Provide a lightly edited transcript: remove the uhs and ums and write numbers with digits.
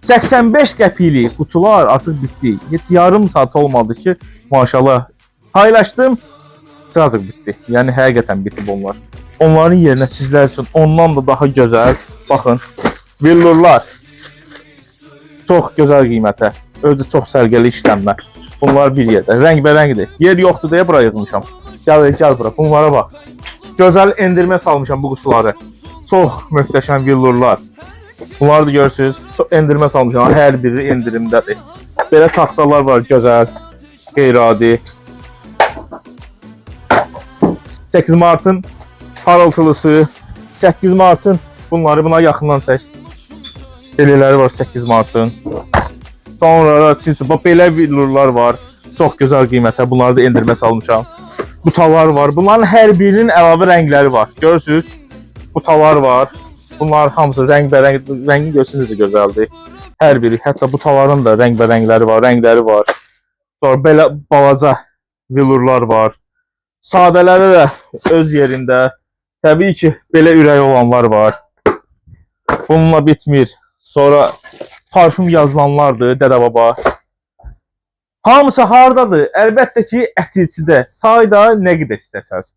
85 qəpiklik qutular artıq bitdi. Heç yarım saat olmadı ki, maşallah paylaşdım. Sıracıq bitdi. Yəni həqiqətən bitib onlar. Onların yerinə sizlər üçün ondan da daha gözəl, baxın, villurlar. Çox gözəl qiymətə. Özü çox səliqəli işlənmə. Bunlar bir yerdə. Rəngbərəngdir. Yer yoxdur deyə bura yığmışam. Gəl, gəl bura. Bunlara bax. Gözəl endirmə salmışam bu qutuları. Çox möhtəşəm villurlar. Bunları da görürsünüz. Çox endirmə salmışam. Hər biri endirimdədir. Belə taxtalar var gözəl, qeyri-adi. 8 Martın parıltılısı, 8 Martın bunları buna yaxından çək. Belələri var 8 Martın. Sonra da siz bax belə villurlar var. Çox gözəl qiymətə bunları da endirmə salmışam. Butalar var. Bunların hər birinin əlavə rəngləri var. Görürsüz? Butalar var. Bunlar hamısı rəngbərəng, rəngi görsünüz necə gözəldir. Hər biri, hətta butaların da rəngbərəngləri var, rəngləri var. Sonra belə balaca vilurlar var. Sadələri də öz yerində. Təbii ki, belə ürəyi olanlar var. Bununla bitmir. Sonra parfüm yazılanlardır, dədə baba. Hamısı hardadır? Əlbəttə ki, ətirçidə. Sayda nə qədər istəsəz.